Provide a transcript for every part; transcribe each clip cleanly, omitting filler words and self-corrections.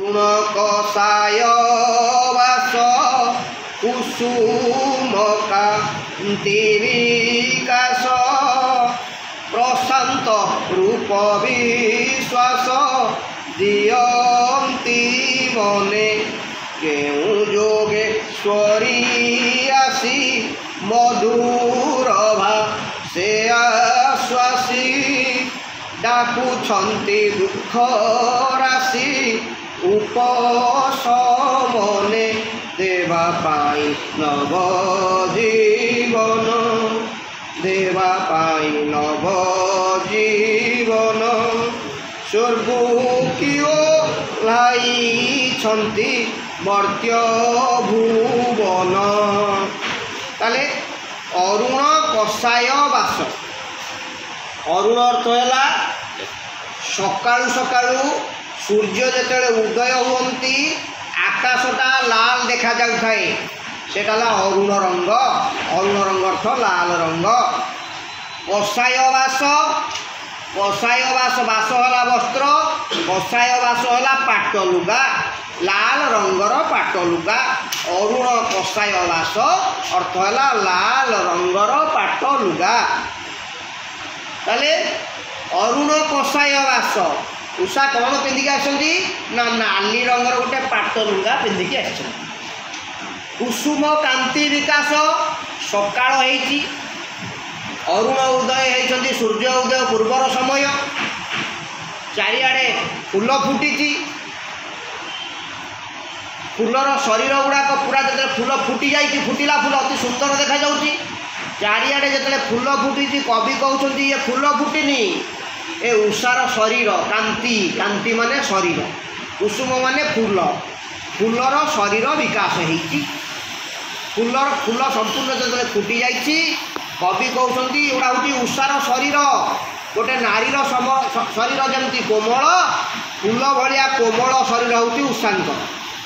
କଷାୟ ବାସ କୁସୁମ କାନ୍ତି ବିକାଶ, ପ୍ରଶାନ୍ତ ରୂପ ବିଶ୍ୱାସ ଦିଅନ୍ତି ମନେ। କେଉଁ ଯୋଗେଶ୍ୱରୀ ଆସି ମଧୁର ଭାଷେ ଆଶ୍ୱାସୀ, ଡାକୁଛନ୍ତି ଦୁଃଖ ରାଶି ଉପଶମନେ। ଦେବା ପାଇଁ ନବ ଜୀବନ, ଦେବା ପାଇଁ ନବ ଜୀବନ, ସ୍ୱର୍ଗକୁ ଓହ୍ଲାଇଛନ୍ତି ମର୍ତ୍ତ୍ୟ ଭୁବନ। ତାହେଲେ ଅରୁଣ କଷାୟ ବାସ, ଅରୁଣ ଅର୍ଥ ହେଲା ସକାଳୁ ସକାଳୁ ସୂର୍ଯ୍ୟ ଯେତେବେଳେ ଉଦୟ ହୁଅନ୍ତି ଆକାଶଟା ଲାଲ ଦେଖାଯାଉଥାଏ, ସେଟା ହେଲା ଅରୁଣ ରଙ୍ଗ। ଅରୁଣ ରଙ୍ଗ ଅର୍ଥ ଲାଲ ରଙ୍ଗ। କଷାୟ ବାସ, କଷାୟ ବାସ, ବାସ ହେଲା ବସ୍ତ୍ର, କଷାୟ ବାସ ହେଲା ପାଟ ଲୁଗା, ଲାଲ ରଙ୍ଗର ପାଟ ଲୁଗା। ଅରୁଣ କଷାୟ ବାସ ଅର୍ଥ ହେଲା ଲାଲ ରଙ୍ଗର ପାଟ ଲୁଗା। ତାହେଲେ ଅରୁଣ କଷାୟ ବାସ, ଉଷା କ'ଣ ପିନ୍ଧିକି ଆସିଛନ୍ତି ନା ନାଲି ରଙ୍ଗର ଗୋଟେ ପାଟ ଲୁଗା ପିନ୍ଧିକି ଆସିଛନ୍ତି। କୁସୁମ କାନ୍ତି ବିକାଶ, ସକାଳ ହେଇଛି, ଅରୁଣ ଉଦୟ ହେଇଛନ୍ତି, ସୂର୍ଯ୍ୟ ଉଦୟ ପୂର୍ବର ସମୟ, ଚାରିଆଡ଼େ ଫୁଲ ଫୁଟିଛି, ଫୁଲର ଶରୀର ଗୁଡ଼ାକ ପୁରା ଯେତେବେଳେ ଫୁଲ ଫୁଟି ଯାଇଛି, ଫୁଟିଲା ଫୁଲ ଅତି ସୁନ୍ଦର ଦେଖାଯାଉଛି। ଚାରିଆଡ଼େ ଯେତେବେଳେ ଫୁଲ ଫୁଟିଛି, କବି କହୁଛନ୍ତି ଇଏ ଫୁଲ ଫୁଟିନି, ଏ ଉଷାର ଶରୀର କାନ୍ତି, କାନ୍ତି ମାନେ ଶରୀର, କୁସୁମ ମାନେ ଫୁଲ, ଫୁଲର ଶରୀର ବିକାଶ ହେଇଛି, ଫୁଲର ଫୁଲ ସମ୍ପୂର୍ଣ୍ଣ ଯେତେବେଳେ ଫୁଟି ଯାଇଛି, କବି କହୁଛନ୍ତି ଏଗୁଡ଼ା ହେଉଛି ଉଷାର ଶରୀର। ଗୋଟେ ନାରୀର ଶରୀର ଯେମିତି କୋମଳ, ଫୁଲ ଭଳିଆ କୋମଳ ଶରୀର ହେଉଛି ଉଷାଙ୍କର।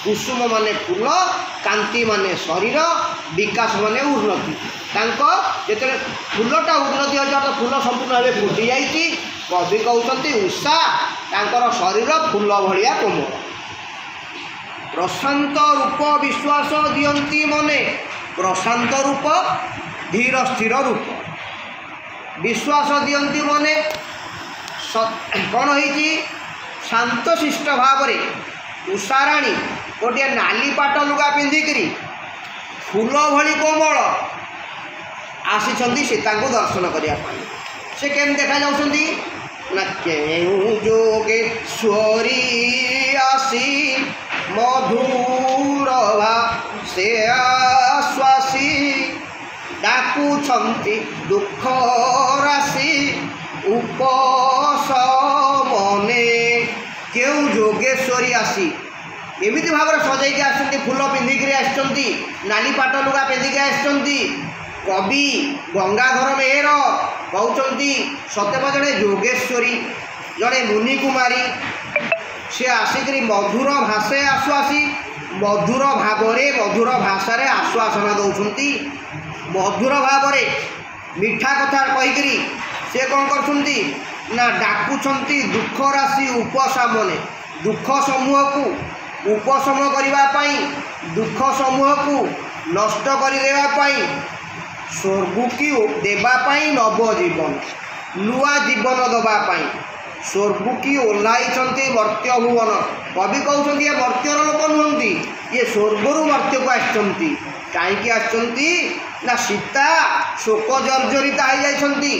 କୁସୁମ ମାନେ ଫୁଲ, କାନ୍ତି ମାନେ ଶରୀର, ବିକାଶ ମାନେ ଉନ୍ନତି। ତାଙ୍କ ଯେତେବେଳେ ଫୁଲଟା ଉନ୍ନତି ହେଉଛି, ଅର୍ଥାତ୍ ଫୁଲ ସମ୍ପୂର୍ଣ୍ଣ ଭାବେ ଫୁଟି ଯାଇଛି, କବି କହୁଛନ୍ତି ଉଷା ତାଙ୍କର ଶରୀର ଫୁଲ ଭଳିଆ କୋମଳ। ପ୍ରଶାନ୍ତ ରୂପ ବିଶ୍ୱାସ ଦିଅନ୍ତି ମନେ, ପ୍ରଶାନ୍ତ ରୂପ ଧୀର ସ୍ଥିର ରୂପ ବିଶ୍ୱାସ ଦିଅନ୍ତି ମନେ। କ'ଣ ହେଇଛି? ଶାନ୍ତଶିଷ୍ଟ ଭାବରେ ଉଷାରାଣୀ ଗୋଟିଏ ନାଲି ପାଟ ଲୁଗା ପିନ୍ଧିକିରି ଫୁଲ ଭଳି କୋମଳ ଆସିଛନ୍ତି ସୀତାଙ୍କୁ ଦର୍ଶନ କରିବା ପାଇଁ। ସେ କେମିତି ଦେଖାଯାଉଛନ୍ତି ନା କେଉଁ ଯୋଗେଶ୍ୱରୀ ଆସି ମଧୁର ସେ ଆଶ୍ୱାସୀ, ଡାକୁଛନ୍ତି ଦୁଃଖ ରାଶି ଉପଶମନେ। କେଉଁ ଯୋଗେଶ୍ୱରୀ ଆସି ଏମିତି ଭାବରେ ସଜେଇକି ଆସିଛନ୍ତି, ଫୁଲ ପିନ୍ଧିକିରି ଆସିଛନ୍ତି, ନାଲି ପାଟ ଲୁଗା ପିନ୍ଧିକି ଆସିଛନ୍ତି। କବି ଗଙ୍ଗାଧର ମେହେର କହୁଛନ୍ତି ସତେବା ଜଣେ ଯୋଗେଶ୍ୱରୀ, ଜଣେ ମୁନି କୁମାରୀ, ସେ ଆସିକିରି ମଧୁର ଭାଷେ ଆଶ୍ୱାସୀ, ମଧୁର ଭାବରେ ମଧୁର ଭାଷାରେ ଆଶ୍ୱାସନା ଦେଉଛନ୍ତି। ମଧୁର ଭାବରେ ମିଠା କଥା କହିକିରି ସେ କ'ଣ କରୁଛନ୍ତି ନା ଡାକୁଛନ୍ତି ଦୁଃଖ ରାଶି ଉପଶମନେ, ଦୁଃଖ ସମୂହକୁ ଉପଶମ କରିବା ପାଇଁ, ଦୁଃଖ ସମୂହକୁ ନଷ୍ଟ କରିଦେବା ପାଇଁ, ସ୍ୱର୍ଗକୁ ଦେବା ପାଇଁ ନବଜୀବନ, ନୂଆ ଜୀବନ ଦେବା ପାଇଁ ସ୍ୱର୍ଗକୁ ଓହ୍ଲାଇଛନ୍ତି ମର୍ତ୍ତ୍ୟ ଭୁବନ। କବି କହୁଛନ୍ତି ଏ ମର୍ତ୍ତ୍ୟର ଲୋକ ନୁହନ୍ତି, ଇଏ ସ୍ୱର୍ଗରୁ ମର୍ତ୍ତ୍ୟକୁ ଆସିଛନ୍ତି। କାହିଁକି ଆସିଛନ୍ତି ନା ସୀତା ଶୋକ ଜର୍ଜରିତା ହେଇଯାଇଛନ୍ତି,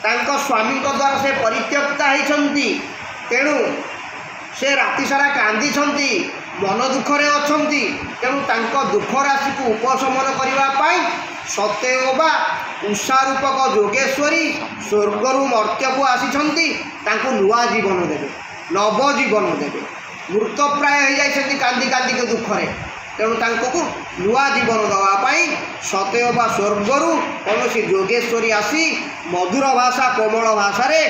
ତାଙ୍କ ସ୍ୱାମୀଙ୍କ ଦ୍ୱାରା ସେ ପରିତ୍ୟକ୍ତା ହେଇଛନ୍ତି, ତେଣୁ ସେ ରାତି ସାରା କାନ୍ଦିଛନ୍ତି, ମନ ଦୁଃଖରେ ଅଛନ୍ତି। ତେଣୁ ତାଙ୍କ ଦୁଃଖ ରାଶିକୁ ଉପଶମନ କରିବା ପାଇଁ ସତେ ଅବା ଉଷା ରୂପକ ଯୋଗେଶ୍ୱରୀ ସ୍ୱର୍ଗରୁ ମର୍ତ୍ତ୍ୟକୁ ଆସିଛନ୍ତି, ତାଙ୍କୁ ନୂଆ ଜୀବନ ଦେବେ, ନବଜୀବନ ଦେବେ। ମୃତପ୍ରାୟ ହେଇଯାଇଛନ୍ତି କାନ୍ଦି କାନ୍ଦିକି ଦୁଃଖରେ, ତେଣୁ ତାଙ୍କୁ ନୂଆ ଜୀବନ ଦେବା ପାଇଁ ସତେ ଅବା ସ୍ୱର୍ଗରୁ କୌଣସି ଯୋଗେଶ୍ୱରୀ ଆସି ମଧୁର ଭାଷା କୋମଳ ଭାଷାରେ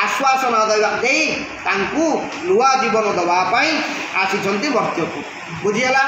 ଆଶ୍ୱାସନା ଦେଇ ତାଙ୍କୁ ନୂଆ ଜୀବନ ଦେବା ପାଇଁ ଆସିଛନ୍ତି ମର୍ତ୍ତ୍ୟକୁ। ବୁଝିହେଲା?